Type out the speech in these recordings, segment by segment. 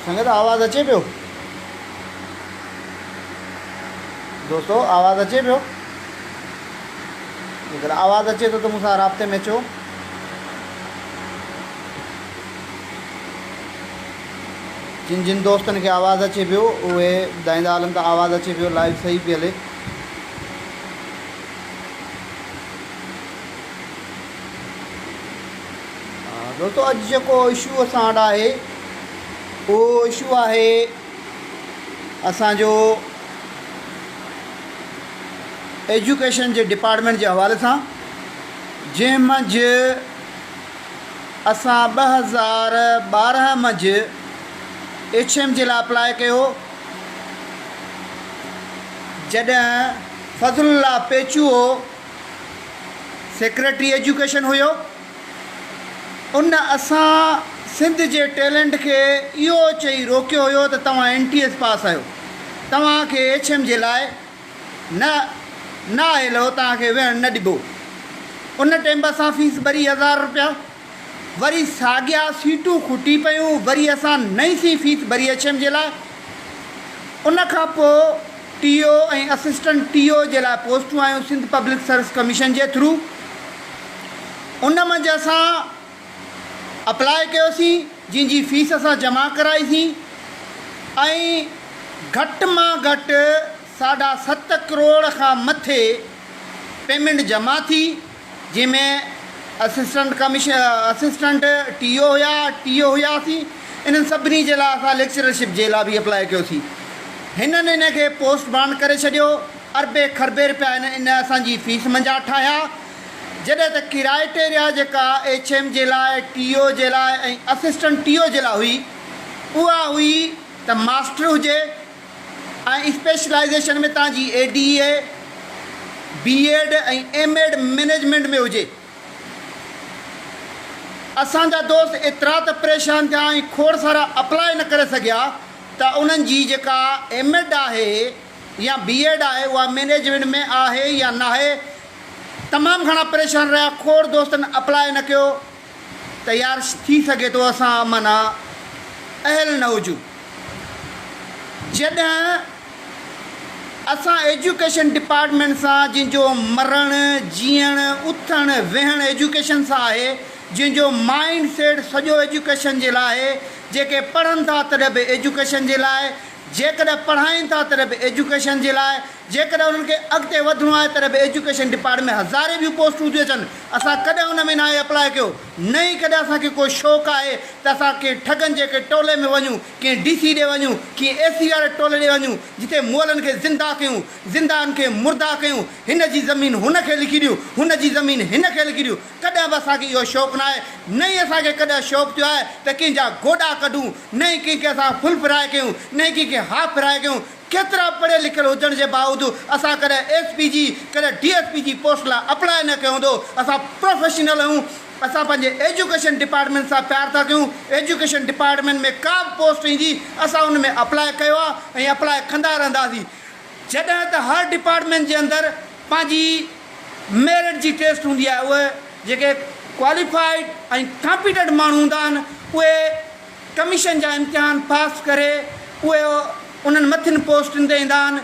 سنگت آواز اچي پيو؟ دوستو آواز اچي پيو؟ جيڪڏهن آواز اچي ٿو ته مون سان رابطي ۾ اچو. جن جن دوستن کي آواز اچي پيو اهي ٻڌائيندا هلن ته آواز اچي پيو لائيو صحيح پئي هلي. دوستو اڄ جيڪو اشو اسان وٽ آهي اهو اشو آهي اسان جو ايجوڪيشن جي ڊپارٽمينٽ جي حوالي سان جنهن منجهه اسان 2012 منجهه ايڇ ايم جي لاء اپلاء ڪيو جڏهن فضل الله پيچوهو سيڪريٽري ايجوڪيشن هيو. ان اسان سنڌ جي ٽيلنٽ کي اهو چئي روڪيو هيو ته توهان اين ٽي ايس پاس آهيو توهان کي ايڇ ايم جي لاء نه نه آيل هو توهان کي ويهڻ نه ڏبو. ان ٽيم به اسان فيس ڀري هزار رپيا وري ساڳيا سيٽون کٽي پيون وري اسان نئين سين فيس ڀري ايڇ ايم جي لاء ان کان پوء ٽي او ۽ اسسٽنٽ ٽي او جي لاء پوسٽون آيون سنڌ پبلڪ سروس ڪميشن جي ٿرو ان منجهه اسان اپلاء ڪيوسين جنهن جي فيس اسان جمع ڪرائيسين ۽ گهٽ مان گهٽ ساڍا ست ڪروڙ کان مٿي پيمينٽ جمع ٿي جنهن ۾ اسسٽنٽ ڪمش اسسٽنٽ ٽي او هيا ٽي او هياسين انهن سڀني جي لاء اسان ليڪچررشپ جي لاء به اپلاء ڪيوسين هنن ان کي پوسٽ بانڊ ڪري ڇڏيو اربين کربين رپيا هن ان اسان جي فيس منجهان ٺاهيا جڏهن ته ڪرائيٽيريا جيڪا ايڇ ايم جي لاء ٽي او جي لاء ۽ اسسٽنٽ ٽي او جي لاء هئي اها هئي ته ماسٽر هجي ۽ اسپيشلائيزيشن ۾ توهان جي A D A, B Ed ۽ M Ed management ۾ هجي. اسان جا دوست ايترا ته پريشان ٿيا ۽ کوڙ سارا اپلاء نه ڪري سگهيا ته انهن جي جيڪا ايم ايڊ آهي يا بي ايڊ آهي اها مئنيجمينٽ ۾ آهي يا ناهي تمام گهڻا پريشان رهيا کوڙ دوستن اپلاء نه ڪيو ته يار ٿي سگهي ٿو اسان معنيٰ اهل نه هجون. جڏهن اسان ايجوڪيشن ڊپارٽمينٽ سان جنهن جو مرڻ، جيئڻ، اٿڻ، ويهڻ ايجوڪيشن سان آهي، جنهن جو مائينڊ سيٽ سڄو ايجوڪيشن جي لاء آهي، جيڪي پڙهن ٿا تڏهن به ايجوڪيشن جي لاء، جيڪڏهن پڙهائين ٿا تڏهن به ايجوڪيشن جي لاء، جيڪڏهن انهن کي اڳتي وڌڻو آهي تڏهن به ايجوڪيشن ڊپارٽمينٽ ۾ هزارين ٻيون پوسٽون ٿيون اچن، اسان ڪڏهن ان ۾ ناهي اپلاء ڪيو، نه ئي ڪڏهن اسان کي ڪو شوق آهي ته اسان ڪنهن ٺڳن جي ڪنهن ٽولي ۾ وڃون، ڪنهن ڊي سي ڏي وڃون، ڪنهن اي سي واري ٽولي ڏي وڃون، جتي مئلن کي زنده ڪيون، زندهن کي مرده ڪيون، هن جي زمين هن کي لکي ڏيون، هن جي زمين هن کي لکي ڏيون، ڪڏهن به اسان کي اهو شوق ناهي، نه ئي اسان کي ڪڏهن شوق ٿيو آهي ته ڪنهن جا گوڏا ڪڍون، نه ئي ڪنهن کي اسان فل فرائي ڪيون، نه ئي ڪنهن کي هاف فرائي ڪيون، ڪيترا پڙهيل لکيل هجڻ جي باوجود اسان ڪڏهن ايس پي جي، ڪڏهن ڊي ايس پي جي پوسٽ لاء اپلاء نه ڪيو هوندو، اسان پروفيشنل آهيون، اسان پنهنجي ايجوڪيشن ڊپارٽمينٽ سان پيار ٿا ڪيون، ايجوڪيشن ڊپارٽمينٽ ۾ ڪا به پوسٽ ايندي اسان ان ۾ اپلاء ڪيو آهي ۽ اپلاء ڪندا رهنداسين، جڏهن ته هر ڊپارٽمينٽ جي اندر پنهنجي ميرٽ جي ٽيسٽ هوندي آهي، اهي جيڪي ڪواليفائيڊ ۽ ڪامپيٽنٽ ماڻهو هوندا آهن اهي ڪميشن جا امتحان پاس ڪري اهي انهن مٿين پوسٽن تي ايندا آهن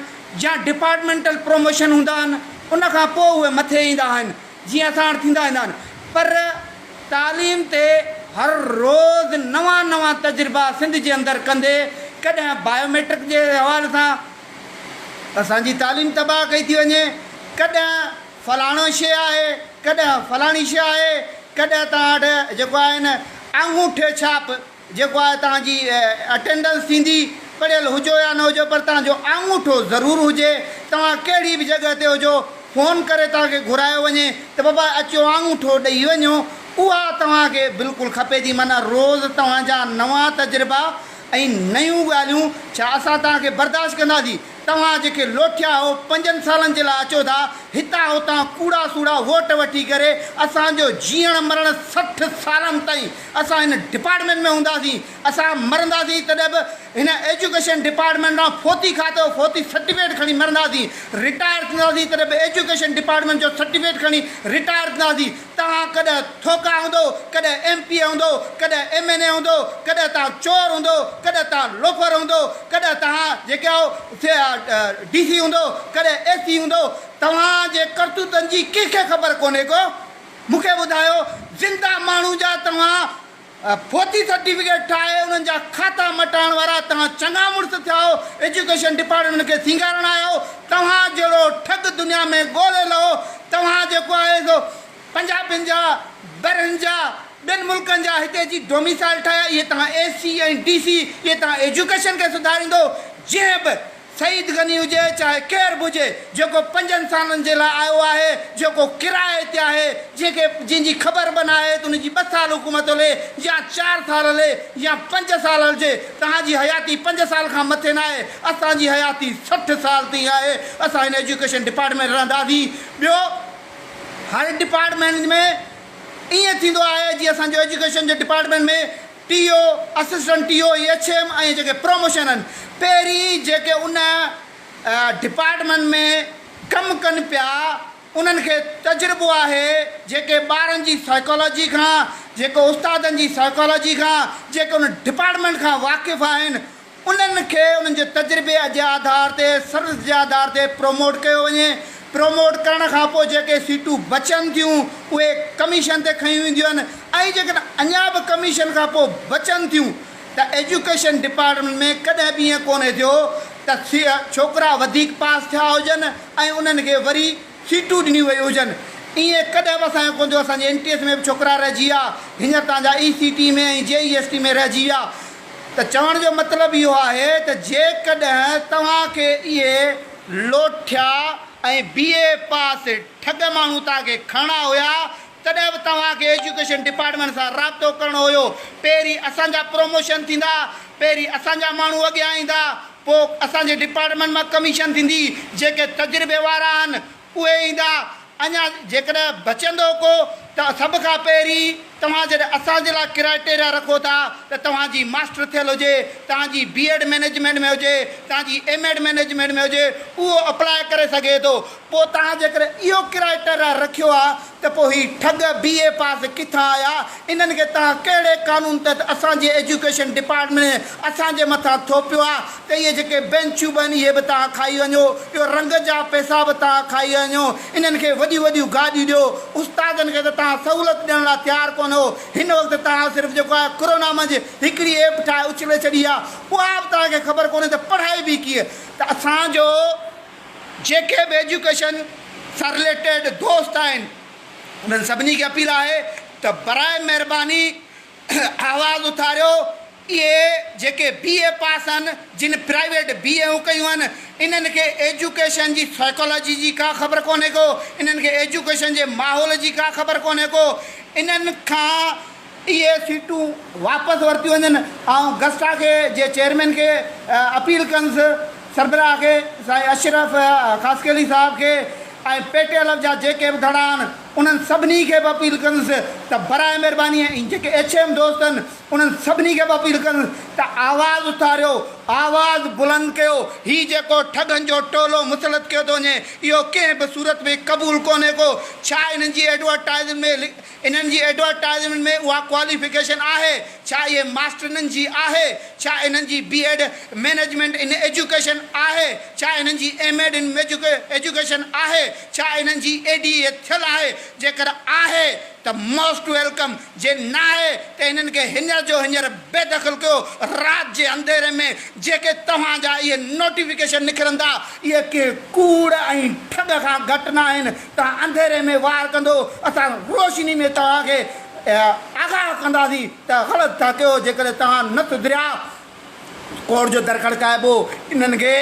يا ڊپارٽمينٽل پروموشن هوندا آهن ان کان پوء اهي مٿي ايندا آهن جيئن اسان وٽ ٿيندا ايندا آهن پر تعليم تي هر روز نوان نوان تجربا سنڌ جي اندر ڪندي ڪڏهن بايوميٽرڪ جي حوالي سان اسان جي تعليم تباهه ڪئي ٿي وڃي ڪڏهن فلاڻو شيء آهي، ڪڏهن فلاڻي شيء آهي، ڪڏهن توهان وٽ جيڪو آهي نه آڱوٺي ڇاپ جيڪو آهي توهان جي اٽينڊنس ٿيندي، پڙهيل هجو يا نه هجو پر توهان جو آڱوٺو ضرور هجي، توهان ڪهڙي به جڳهه تي هجو فون ڪري توهان کي گهرايو وڃي ته بابا اچو آڱوٺو ڏئي وڃو، اها توهان کي بلڪل کپي ٿي معنيٰ روز توهان جا نوان تجربا ۽ نيون ڳالهيون ڇا اسان توهان کي برداشت ڪنداسين؟ توهان جيڪي لوٺيا هو پنجن سالن جي لاء اچو ٿا هتان هتان ڪوڙا سوڙا ووٽ وٺي ڪري اسان جو جيئڻ مرڻ 60 سالن تائين اسان هن ڊپارٽمينٽ ۾ هونداسين اسان مرنداسين تڏهن به هن ايجوڪيشن ڊپارٽمينٽ مان فوتي کاتو فوتي سرٽيفڪيٽ کڻي مرنداسين، رٽائر ٿينداسين تڏهن به ايجوڪيشن ڊپارٽمينٽ جو سرٽيفڪيٽ کڻي رٽائر ٿينداسين. توهان ڪڏهن ٿوڪا هوندو، ڪڏهن ايم پي اي هوندو، ڪڏهن ايم اين اي هوندو، ڪڏهن توهان چور هوندو، ڪڏهن توهان لوفر هوندو، ڪڏهن توهان جيڪي آهو سي ڊي سي هوندو، ڪڏهن اي سي هوندو، توهان جي ڪرتوتن جي ڪنهن کي خبر ڪونهي ڪو؟ مون کي ٻڌايو، زنده ماڻهو جا توهان فوتي سرٽيفڪيٽ ٺاهي انهن جا کاتا مٽائڻ وارا توهان چڱا مڙس ٿيا آهيو، ايجوڪيشن ڊپارٽمينٽ کي سينگارڻ آيا آهيو، توهان جهڙو ٺڳ دنيا ۾ ڳولي لهو، توهان جيڪو آهي سو پنجابين جا، برهن جا، ٻين ملڪن جا هتي اچي ڊوميسائل ٺاهيا، اهي توهان اي سي ۽ ڊي سي، اهي توهان ايجوڪيشن کي سڌاريندو، جنهن به سعيد غني هجي چاهي ڪير به هجي جيڪو پنجن سالن جي لاء آيو آهي جيڪو ڪرائي تي آهي جنهن کي جنهن جي خبر به ناهي ته ان جي ٻه سال حڪومت هلي يا چار سال هلي يا پنج سال هلجي توهان جي حياتي پنج سال کان مٿي ناهي اسان جي حياتي 60 سال تائين آهي اسان هن ايجوڪيشن ڊپارٽمينٽ رهنداسين ٻيو هر ڊپارٽمينٽ ۾ ائين ٿيندو آهي جيئن اسان جو ايجوڪيشن جي department ۾ T O, assistant T O ۽ H M ۽ جيڪي پروموشن آهن پهرين جيڪي ان ڊپارٽمينٽ ۾ ڪم ڪن پيا انهن کي تجربو آهي جيڪي ٻارن جي سائيڪالاجي کان جيڪي استادن جي سائيڪالاجي کان جيڪي ان ڊپارٽمينٽ کان واقف آهن انهن کي انهن جي تجربي جي آڌار تي سروس جي آڌار تي پروموٽ ڪيو وڃي. پروموٽ ڪرڻ کان پوء جيڪي سيٽون بچن ٿيون اهي ڪميشن تي کنيون وينديون آهن ۽ جيڪڏهن اڃا به ڪميشن کان پوء بچن ٿيون ته ايجوڪيشن ڊپارٽمينٽ ۾ ڪڏهن به ائين ڪونهي ٿيو ته ڇوڪرا وڌيڪ پاس ٿيا هجن ۽ انهن کي وري سيٽون ڏنيون ويون هجن. ائين ڪڏهن به اسان جو ڪونه ٿيو. اسان جي اين ٽي ايس ۾ به ڇوڪرا رهجي ويا، هينئر تان جا اي سي ٽي ۾ ۽ جي اي ايس ٽي ۾ رهجي ويا. ته چوڻ جو مطلب اهو آهي ته جيڪڏهن توهان کي اهي لوٺيا ۽ بي اي پاس ٺڳ ماڻهو توهان کي کڻڻا هيا تڏهن به توهان کي ايجوڪيشن ڊپارٽمينٽ سان رابطو ڪرڻو هيو. پهرين اسان جا پروموشن ٿيندا، پهرين اسان جا ماڻهو اڳيان ايندا، پوء اسان جي ڊپارٽمينٽ مان ڪميشن ٿيندي، جيڪي تجربي وارا آهن اهي ايندا، اڃا جيڪڏهن بچندو ڪو ته سڀ کان پهرين توهان جڏهن اسان جي لاء ڪرائيٽيريا رکو ٿا ته توهان جي ماسٽر ٿيل هجي، توهان جي بي ايڊ مئنيجمينٽ ۾ هجي، توهان جي ايم ايڊ مئنيجمينٽ ۾ هجي، اهو اپلاء ڪري سگهي ٿو. پوء توهان جيڪڏهن اهو ڪرائيٽيريا رکيو آهي ته پوء هي ٺڳ بي اي پاس ڪٿان آيا؟ انهن کي توهان ڪهڙي قانون تحت اسان جي ايجوڪيشن ڊپارٽمينٽ اسان جي مٿان ٿوپيو آهي ته اهي جيڪي بينچون به آهن اهي به توهان کائي وڃو، اهو رنگ جا پئسا به توهان کائي وڃو، انهن کي وڏيون وڏيون گاڏيون ڏيو، استادن کي ته توهان سهولت ڏيڻ لاء تيار ڪونه هو، هن وقت توهان صرف جيڪو آهي ڪورونا منجهه هڪڙي ايپ ٺاهي اڇلي ڇڏي آهي، اها به توهان کي خبر ڪونهي ته پڙهائي به ڪيئن ته اسان جو جيڪي به ايجوڪيشن سان رليٽيڊ دوست آهن انهن سڀني کي اپيل آهي ته براء مهرباني آواز اٿاريو اهي جيڪي بي اي پاس آهن جن پرائيويٽ بي ايون ڪيون آهن انهن کي ايجوڪيشن جي سائيڪالاجي جي ڪا خبر ڪونهي ڪو انهن کي ايجوڪيشن جي ماحول جي ڪا خبر ڪونهي ڪو انهن کان اهي سيٽون واپس ورتيون وڃن. آئون گسٽا کي جي چيئرمين کي اپيل ڪندس سربراهه کي سائين اشرف خاصخيلي صاحب کي ۽ پي ٽي ايل ايف جا جيڪي به ڌڙا آهن انهن سڀني کي به اپيل ڪندس ته براء مهرباني ۽ جيڪي ايڇ ايم دوست آهن انهن سڀني کي به اپيل ڪندس ته آواز اٿاريو آواز بلند ڪيو هي جيڪو ٺڳن جو ٽولو مسلط ڪيو ٿو وڃي اهو ڪنهن به صورت ۾ قبول ڪونهي ڪو ڇا انهن جي ايڊورٽائزمينٽ ۾ انهن جي ايڊورٽائزمينٽ ۾ اها ڪواليفڪيشن آهي؟ ڇا اهي ماسٽرنن جي آهي؟ ڇا انهن جي بي ايڊ مئنيجمينٽ ان ايجوڪيشن آهي؟ ڇا انهن جي ايم ايڊ ان ايجوڪيشن آهي؟ ڇا انهن جي اي ڊي اي ٿيل آهي؟ جيڪر آهي ته موسٽ welcome, جي ناهي ته انهن کي هينئر جو هينئر بي دخل ڪيو، رات جي انڌيري ۾ جيڪي توهان جا اهي نوٽيفڪيشن نڪرن ٿا اهي ڪنهن ڪوڙ ۽ ٺڳ کان گهٽ ناهن، توهان انڌيري ۾ وار ڪندو، اسان روشني ۾ توهان کي آگاهه ڪنداسين ته غلط ٿا ڪيو، جيڪڏهن توهان نه سڌريا ڪورٽ جو در کڙڪائبو، انهن کي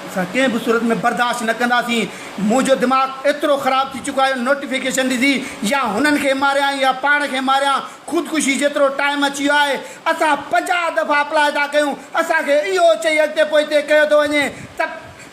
اسان ڪنهن به صورت ۾ برداشت نه ڪنداسين، منهنجو دماغ ايترو خراب ٿي چڪو آهي نوٽيفڪيشن ڏسي يا هنن کي ماريان يا پاڻ کي ماريان، خودڪشي جيترو ٽائيم اچي ويو آهي، اسان 50 دفعا اپلاء ٿا ڪيون، اسان کي اهو چئي اڳتي پوئتي ڪيو ٿو وڃي ته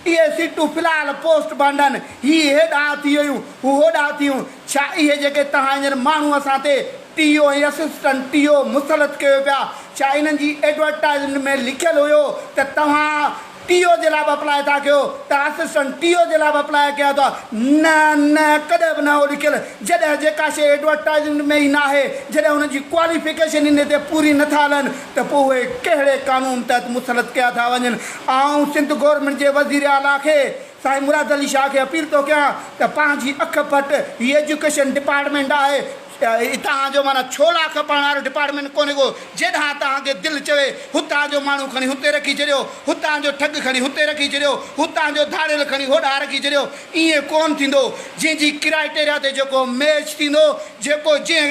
اهي سيٽون في الحال پوسٽ بانڊن، هي هيڏانهن ٿي ويون، هو هوڏانهن ٿي ويون، ڇا اهي جيڪي توهان هينئر ماڻهو اسان تي ٽي او ۽ اسسٽنٽ ٽي او مسلط ڪيو پيا، ڇا ڇا انهن جي ايڊورٽائيزمينٽ ۾ لکيل هيو ته توهان ٽي او جي لاء به اپلاء ٿا ڪيو ته اسسٽنٽ ٽي او جي لاء به اپلاء ڪيا ٿا؟ نه نه ڪڏهن به نه هو لکيل. جڏهن جيڪا شيء ايڊورٽائيزمينٽ ۾ ئي ناهي، جڏهن انهن جي ڪواليفڪيشن انهي تي پوري نه ٿا هلن ته پوء اهي ڪهڙي قانون تحت مسلط ڪيا ٿا وڃن؟ آئون سنڌ گورنمينٽ جي وزير اعليٰ کي سائين مراد علي شاهه کي اپيل ٿو ڪيان ته پنهنجي اک پٽ، هي ايجوڪيشن ڊپارٽمينٽ آهي، هتان جو معنيٰ ڇولا کپائڻ وارو ڊپارٽمينٽ ڪونهي ڪو، جيڏانهن توهان کي دل چوي هتان جو ماڻهو کڻي هتي رکي ڇڏيو، هتان جو ٺڳ کڻي هتي رکي ڇڏيو، هتان جو ڌاڙيل کڻي هوڏانهن رکي ڇڏيو، ائين ڪونه ٿيندو، جنهن جي ڪرائيٽيريا تي جيڪو ميچ ٿيندو، جيڪو جنهن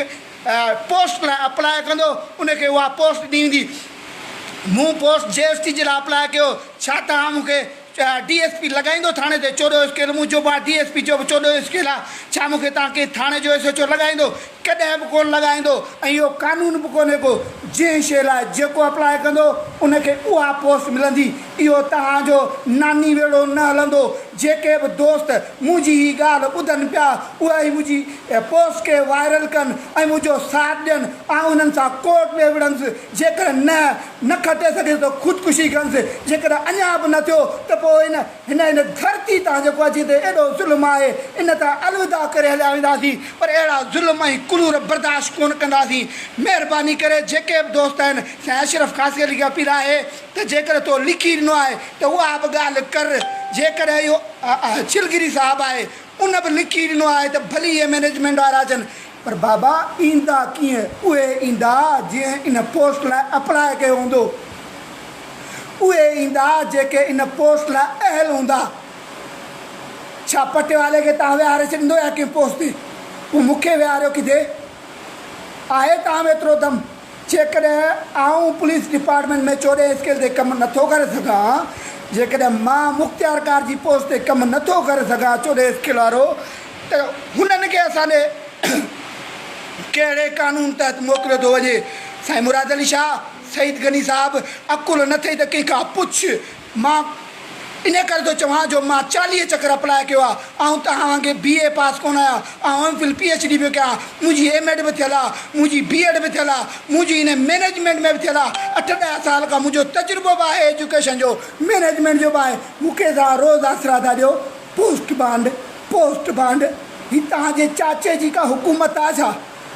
پوسٽ لاء اپلاء ڪندو ان کي اها پوسٽ ڏني ويندي. مون پوسٽ جي ايس ٽي جي لاء اپلاء ڪيو، ڇا توهان مون کي ڊي ايس پي لڳائيندو ٿاڻي تي چوڏهون اسڪيل منهنجو به آ ڊي ايس پي جو به چوڏهون اسڪيل آ ڇا مون کي توهان ڪنهن ٿاڻي جو ايس ايڇ او لڳائيندو ڪڏهن به ڪونه لڳائيندو ۽ اهو قانون به ڪونهي ڪو جنهن شي لاء جيڪو اپلاء ڪندو ان کي اها پوسٽ ملندي اهو توهان جو ناني ويڙهو نه هلندو جيڪي به دوست منهنجي هي ڳالهه ٻڌن پيا اهي ئي منهنجي پوسٽ کي وائرل ڪن ۽ منهنجو ساٿ ڏين آئون انهن سان ڪورٽ ۾ وڙهندس جيڪڏهن نه نه کٽي سگهيس ته خودڪشي ڪندس، جيڪڏهن اڃا به نه ٿيو ته پوء هن هن هن ڌرتي تان جيڪو اچي تي ايڏو ظلم آهي، ان تان الوداع ڪري هليا وينداسين، پر اهڙا ظلم ۽ ڪلور برداشت ڪونه ڪنداسين. مهرباني ڪري جيڪي به دوست آهن، سائين اشرف خاصخيلي کي اپيل آهي ته جيڪڏهن تو لکي ڏنو آهي ته اها به ڳالهه ڪر، جيڪڏهن اهو ڇلگري صاحب آهي ان به لکي ڏنو آهي ته ڀلي اهي مئنيجمينٽ وارا اچن، پر بابا ايندا ڪيئن؟ اهي ايندا جنهن ان پوسٽ لاء اپلاء ڪيو هوندو. اهي ايندا جيڪي ان پوسٽ لاء اهل هوندا. ڇا پٽيوالي کي توهان ويهاري ڇڏيندو يا ڪنهن پوسٽ تي؟ پوء مون کي ويهاريو ڪٿي؟ آهي توهان ۾ ايترو دم؟ جيڪڏهن آئون پوليس ڊپارٽمينٽ ۾ چوڏهين اسڪيل تي ڪم نٿو ڪري سگهان، جيڪڏهن مان مختيارڪار جي پوسٽ تي ڪم نٿو ڪري سگهان چوڏهين اسڪيل وارو ته هنن کي اسان ڏي ڪهڙي قانون تحت موڪليو ٿو وڃي؟ سائين مراد علي شاهه، سعيد غني صاحب عقل نه ٿئي ته ڪنهن کان پڇ. مان ان ڪري ٿو چوان جو مان 40 چڪر اپلاء ڪيو آ، آئون توهان وانگي بي اي پاس ڪونه آهيان، آئون M Phil P H D پيو ڪيان، منهنجي ايم ايڊ به ٿيل آ، منهنجي بي ايڊ به ٿيل آ، منهنجي ان مئنيجمينٽ ۾ به ٿيل آ، اٺ ڏهه سال کان منهنجو تجربو به آهي ايجوڪيشن جو، مئنيجمينٽ جو به آهي، مون کي توهان روز آسرا ٿا ڏيو، پوسٽ بانڊ، پوسٽ بانڊ، هي توهان جي چاچي جي ڪا حڪومت آ ڇا؟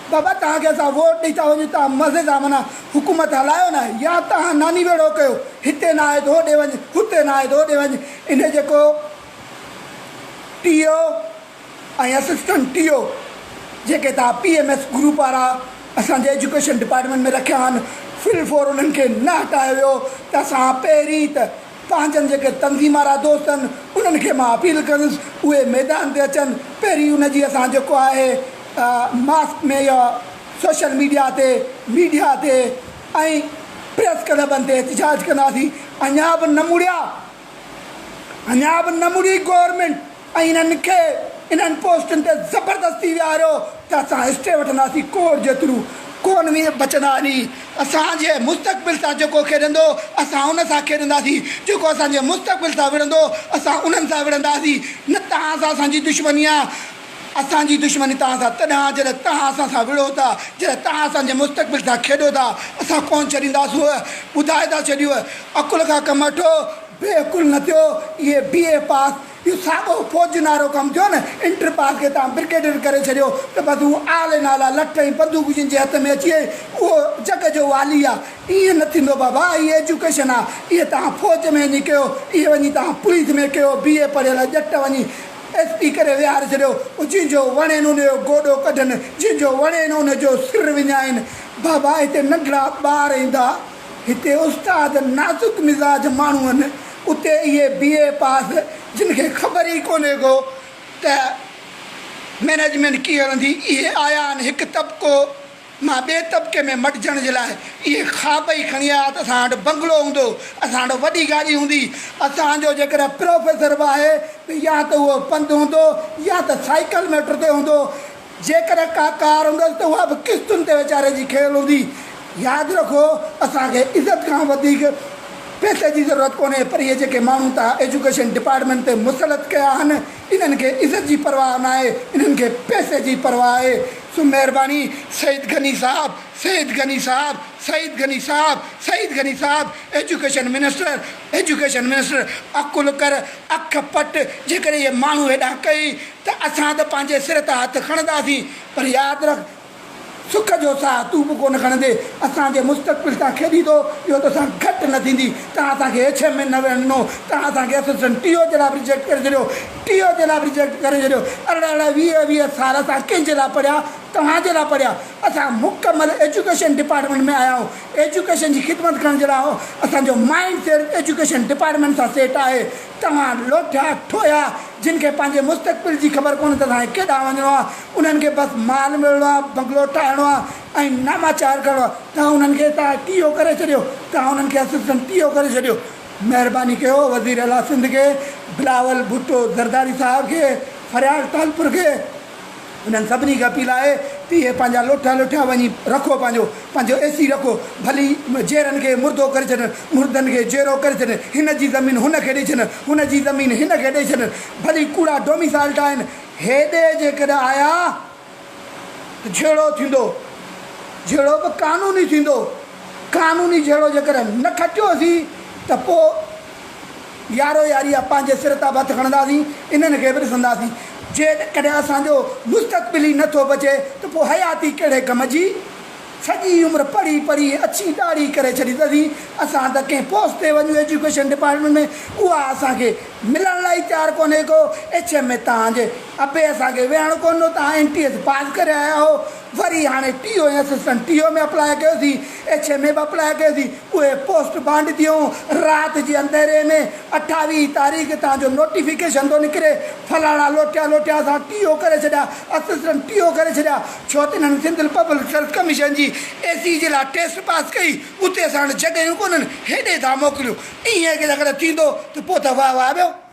بابا توهان کي اسان ووٽ ڏئي ٿا وڃون توهان مزي سان معنيٰ حڪومت هلايو نه يا توهان ناني ويڙهو ڪيو هتي نه آهي ته هوڏي وڃ هتي نه آهي ته هوڏي وڃ ان جيڪو ٽي او ۽ اسسٽنٽ ٽي او جيڪي توهان پي ايم ايس گروپ وارا اسان جي ايجوڪيشن ڊپارٽمينٽ ۾ رکيا آهن فل فور انهن کي نه هٽايو ويو ته اسان پهرين ته پنهنجن جيڪي تنظيم وارا دوست آهن انهن کي مان اپيل ڪندس اهي ميدان تي اچن پهرين ان جي اسان جيڪو آهي ماسڪ ۾ يا سوشل ميڊيا تي ميڊيا تي ۽ پريس ڪلبن تي احتجاج ڪنداسين اڃا به نه مڙيا اڃا به نه مڙي گورنمينٽ ۽ انهن کي انهن پوسٽن تي زبردستي ويهاريو ته اسان اسٽي وٺنداسين ڪور جيترو ڪونه وي بچندا ني اسان جي مستقبل سان جيڪو کيڏندو اسان ان سان کيڏنداسين جيڪو اسان جي مستقبل سان وڙهندو اسان انهن سان وڙهنداسين نه توهان سان اسان جي دشمني آ اسان جي دشمني توهان سان تڏهن آ جڏهن توهان اسان سان وڙهو ٿا جڏهن توهان اسان جي مستقبل سان کيڏو ٿا اسان ڪونه ڇڏينداسون ٻڌائي ٿا ڇڏيون عقل کان ڪم وٺو بي عقل نه ٿيو اهي بي اي پاس اهو ساڳو فوجين وارو ڪم ٿيو نه، انٽر پاس کي توهان برگيڊيئر ڪري ڇڏيو ته بس هو آل ۽ نالا لٺ ۽ بندوق جن جي هٿ ۾ اچي وئي اهو جڳ جو والي آ. ائين نه ٿيندو بابا هي ايجوڪيشن آ اهي توهان فوج ۾ وڃي ڪيو اهي وڃي توهان پوليس ۾ ڪيو بي اي پڙهيل ڄٽ وڃي ايس پي ڪري ويهاري ڇڏيو پوء جنهن جو وڻين ان جو گوڏو ڪڍن جنهن جو وڻين ان جو سر وڃائين بابا هتي ننڍڙا ٻار ايندا هتي استاد نازڪ مزاج ماڻهو آهن، اتي اهي بي اي پاس جن کي خبر ئي ڪونهي ڪو ته مئنيجمينٽ ڪيئن هلندي، اهي آيا آهن هڪ طبقو مان ٻئي طبقي ۾ مٽجڻ جي لاء اهي خواب ئي کڻي آيا ته اسان وٽ بنگلو هوندو، اسان وٽ وڏي گاڏي هوندي، اسان جو جيڪڏهن پروفيسر به آهي ته يا ته اهو پنڌ هوندو يا ته سائيڪل موٽر تي هوندو، جيڪڏهن ڪا ڪار هوندس ته اها به قسطن تي ويچاري جي کنيل هوندي. ياد رکو اسان کي عزت کان وڌيڪ پئسي جي ضرورت ڪونهي پر اهي جيڪي ماڻهو توهان ايجوڪيشن ڊپارٽمينٽ تي مسلط ڪيا آهن انهن کي عزت جي پرواهه ناهي انهن کي پئسي جي پرواهه آهي سو مهرباني سيد غني صاحب سيد غني صاحب سعيد غني صاحب، سعيد غني صاحب ايجوڪيشن منسٽر، ايجوڪيشن منسٽر عقل ڪر، اک پٽ، جيڪڏهن اهي ماڻهو هيڏانهن ڪئي ته اسان ته پنهنجي سر تان هٿ کڻنداسين پر ياد رک سک جو ساهه تون به ڪونه کڻندين، اسان جي مستقبل سان کيڏيندو، اهو توسان گهٽ نه ٿيندي، توهان اسان کي ايڇ ايم ۾ نه ويهڻ ڏنو، توهان اسان کي اسسٽنٽ ٽي او جي لاء به ريجيڪٽ ڪري ڇڏيو، ٽي او جي لاء به ريجيڪٽ ڪري ڇڏيو، 18 18 20 20 سال اسان ڪنهن جي لاء پڙهيا، توهان جي لاء پڙهيا، اسان مڪمل ايجوڪيشن ڊپارٽمينٽ ۾ آيا آهيون، ايجوڪيشن جي خدمت ڪرڻ جي لاء اسان جو مائنڊ سيٽ ايجوڪيشن ڊپارٽمينٽ سان سيٽ آهي، توهان لوٺيا ٺوهيا جن کي پنهنجي مستقبل جي خبر ڪونهي ته اسان کي ڪيڏانهن وڃڻو آهي، انهن کي بس مال ملڻو آهي، بنگلو ٺاهڻو آهي ۽ ناماچار ڪرڻو آهي، توهان انهن کي توهان ٽي او ڪري ڇڏيو، توهان انهن کي اسسٽنٽ ٽي او ڪري ڇڏيو. مهرباني ڪيو وزير اعليٰ سنڌ کي، بلاول ڀٽو زرداري صاحب کي، فريال ٽالپر کي، انهن سڀني کي اپيل آهي ته اهي پنهنجا لوٺا لوٺيا وڃي رکو پنهنجو پنهنجو اي سي رکو ڀلي جيئرن کي مردو ڪري ڇڏن مردن کي جيئرو ڪري ڇڏن هن جي زمين هن کي ڏئي ڇڏن هن جي زمين هن کي ڏئي ڇڏن ڀلي ڪوڙا ڊوميسائل ٺاهن هيڏي جيڪڏهن آيا ته جهيڙو ٿيندو جهيڙو به قانوني ٿيندو قانوني جهيڙو جيڪڏهن نه کٽيوسين ته پوء يارو ياري آ پنهنجي سر تان به هٿ کڻنداسين، انهن کي به ڏسنداسين. جيڪڏهن اسان جو مستقبل ئي نه ٿو بچي ته پوء حياتي ڪهڙي ڪم جي؟ سڄي عمر پڙهي پڙهي اڇي ڏاڙهي ڪري ڇڏي اٿسين. اسان ته ڪنهن پوسٽ تي وڃون ايجوڪيشن ڊپارٽمينٽ ۾ اها اسان کي ملڻ لاء ئي تيار ڪونهي ڪو. ايڇ ايم ۾ توهان جي ابي اسان کي ويهڻ ڪونه ڏنو، توهان اين ٽي ايس پاس ڪري آيا آهو. وري هاڻي T O ۽ assistant T O ۾ apply ڪيوسين، ايڇ ايم اي به اپلاء ڪيوسين، اهي پوسٽ بانڊ ٿيون، رات جي انڌيري ۾ 28 تاريخ تان جو نوٽيفڪيشن ٿو نڪري، فلاڻا لوٽيا لوٽيا اسان ٽي او ڪري ڇڏيا، اسسٽنٽ ٽي او ڪري ڇڏيا، ڇو ته انهن سنڌ پبلڪ سروس ڪميشن جي اي سي جي لاء ٽيسٽ پاس ڪئي، اتي اسان وٽ جڳهيون ڪونهن، هيڏي ٿا موڪليون، ائين جيڪڏهن ٿيندو ته پوء ته واهه واهه ٻيو.